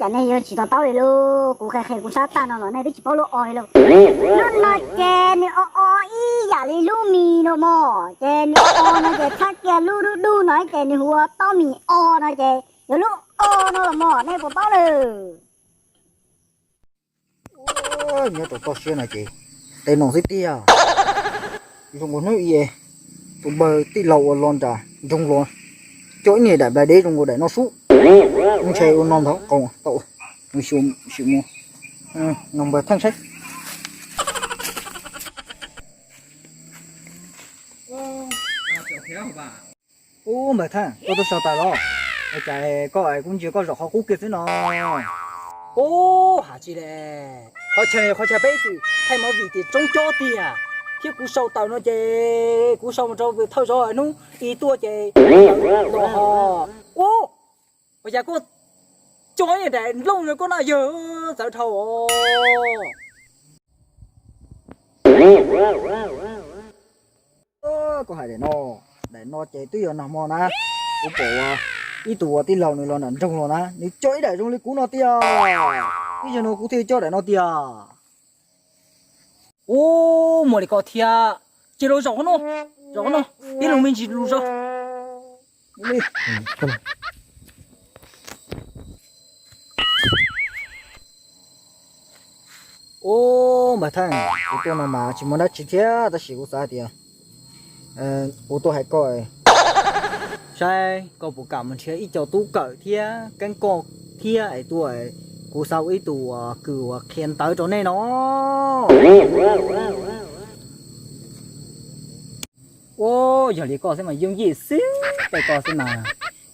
Nej yuav tsis to taub li lauj, kuv qhia qhia kuv sab tag no los nej twb tsis paub lub o li lauj. Lub no ces nws o o ib yam li lub mis no mog, ces nws o o no ces txhab kiag lub dub dub no ces nws hu ua taub mis o no ces yog lub o no los mog, nej puas paub lawm? Nyob rau toj siab no ces tes no xwb tiag. Zoo nkaus hnub i tus npawg tij laug uas los nram nroog los coj ib niag daim nplai deb zoo nkaus daim no sub. Ntshe ua no ntag qau tau. Sim mus nug npawg Theej saib. Ub, npawg Theej, koj tuaj sau taws los? Cas koj kuv ntsia koj zaum qhov qub kiag xwb no. Ub, has tsis li, qhov chaw qhov chaw peb txwm thaij movie tias tsoob cob tiag, thiab kuv sau taws no ces kuv sau mus rau thawj zaub hnub i tuaj ces los ho. Ub, ua cas koj coj ib daim nplooj no koj noj yawg txawv dhau os. Koj hais daim no, daim no ces twb yog nag hmo na, kuv pom ua ib tug ua tij laug nws los nram nroog los na, nws coj ib daim zoo li kuv no tiag. Ib zaug no kuv thiaj coj daim no tiag. Ub, muaj li ko thiab. Ces los zaum qhov no, zaum qhov no, ib lus me ntsis lus zog. Ub, npawg Theej, kuv tuaj no mas tsis muaj dab tsi thiab tab sis kuv xav tias kuv tuaj hais koj saib koj puas kam mus nrhiav ib co tub kawm thiab keeb koj thiab es tuaj, kuv xav ua ib tug kws uas qhia ntawv rau nej no. Ub, yog li koj xwb mas yooj yim xwb, tej ko xwb mas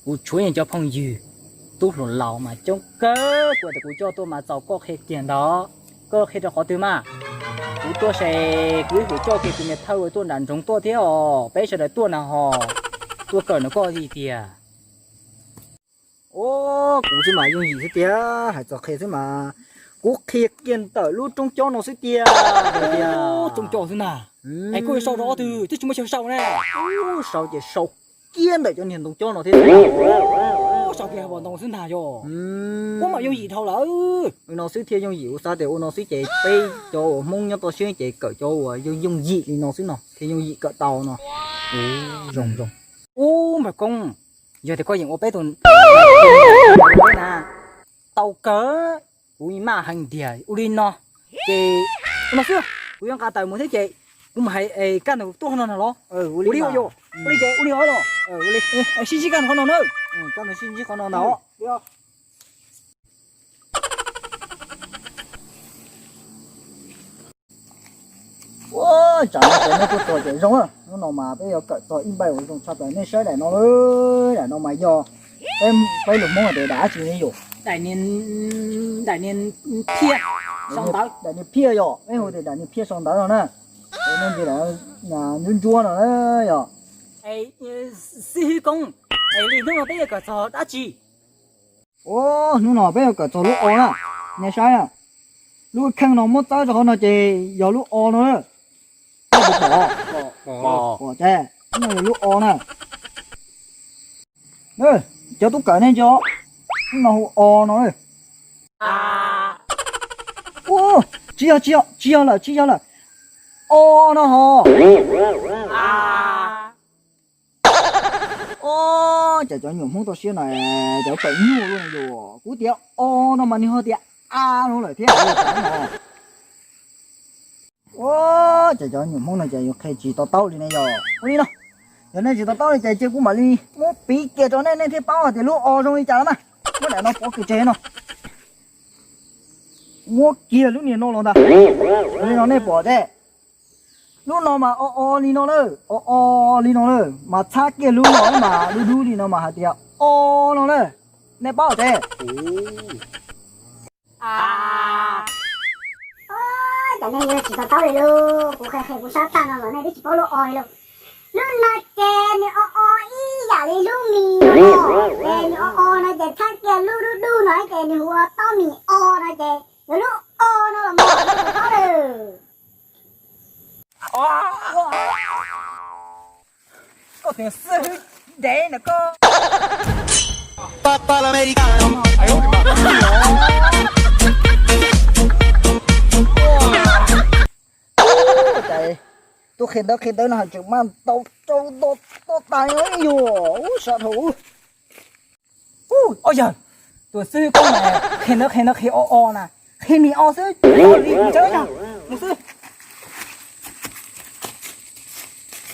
kuv tshuav yeej cov phooj ywg tub hluas laus mas coob kawg, kuv tias kuv coj tuaj mas txaus koj qhia kiag ntawd. Koj qhia rau qhov twg mas? Kuv tuaj ces kuv ib hum coj kiag tus niam thawj uas tuaj nram nroog tuaj thiab os, peb sawv daws tuaj na ho, tuaj kawm no koj li tiag. Ub, kuv xwb mas yooj yim xwb tiag, hais txog qhia xwb mas kuv qhia kiag ntawm lub roob cob no xwb tiag. Roob cob xwb ntag. Es koj yuav sau rau qhov twg, twb tsis muaj chaw sau ne. Sau ces sau kiag ntawm cov niag ntoo cob no thiab. Sau kiag hauv paus ntoo xwb ntag yog. Ub, mas yooj yim dhau lawm. Li no xwb thiaj yooj yim, kuv xav tias ua no xwb ces peb cov uas Hmoob nyob toj siab ces kawm cov uas yooj yooj yim li no xwb no thiaj yooj yim kawm tau no. Zoo zoo. Ub, npawg Koob, yog tias koj yeem ua peb tus na, tau kawg, kuv maj heev tiag. Ua li no, ces ua no xwb, kuv yuav nqa taws mus thiab ces kuv mus hais es kaj ntug tuaj qhov no na los? Ua li ua li ces ua li os los? Sib ntsib kaj ntug qhov no na. Sib ntsib qhov no ntag. Ua, tsam no ces nej tuaj txog ces zoo, hnub no mas peb yuav kawm txog ib npaij uas zoo tshaj plaws, nej saib daim no lawm, daim no mas yog peb, peb lus Hmoob tias daim dab tsi ne yom? Daim niag phiaj sau ntawv. Daim niag phiaj yom, peb hu tias daim niag phiaj sau ntawv no na. Es nej ntsia daim ntsuab ntsuab no na yom. Xib hwb Koob, es li hnub no peb yuav kawm txog dab tsi? Ua, hnub no peb yuav kawm txog lub o na, nej saib na. Lub kheej no muab txawb rau qhov no ces yog lub o no na. Pom, pom ces hnub no yog lub o na. Cov tub kawm nej ntsia, hnub no hu o no. Ua, tsis yog, tsis yog, tsis yog lawm, tsis yog lawm. O no ho. Ua, cas cov nyuam Hmoob toj siab no cov kawm nyuaj luaj ne yom. Kuv tias o no mas nws ho tias a no lawm thiab. Ua, cas cov nyuam Hmoob no ces yuav qhia tsis to taub li ne yom. Ua li no, yog nej tsis to taub li ces cia kuv mam li muab piv kiag rau nej, nej thiaj paub hais tias lub o zoo li cas los mas. Muab daim no pov kiag tseg no. Muab kiag lub niag no los ntag. Ua li no nej pom ces lub no mas o o li no lawm, o o li no lawm, mas txhab kiag lub no mas dub dub li no mas hais tias o no lawm. Nej paub ces. Cas nej yuav tsis to taub li lauj, kuv qhia qhia kuv sab tag no los nej twb tsis paub lub o li lauj. Lub no ces nws o o ib yam li lub mis no, ces nws o o no ces txhab kiag lub dub dub no ces nws hu ua taub mis o no ces yog lub o no los mas nej puas paub lawm? Koj tus xib hwb dev na koj. Papa la americano. Tus qhia ntawv qhia ntawv no tseem maj ntau rau ntau ntau tas yuav ub sab dhau. Ub, ob yawg, tus xib hwb koj mas qhia ntawv qhia ntawv qhia o o na, qhia me o xwb, li mus tsev yog mus xwb.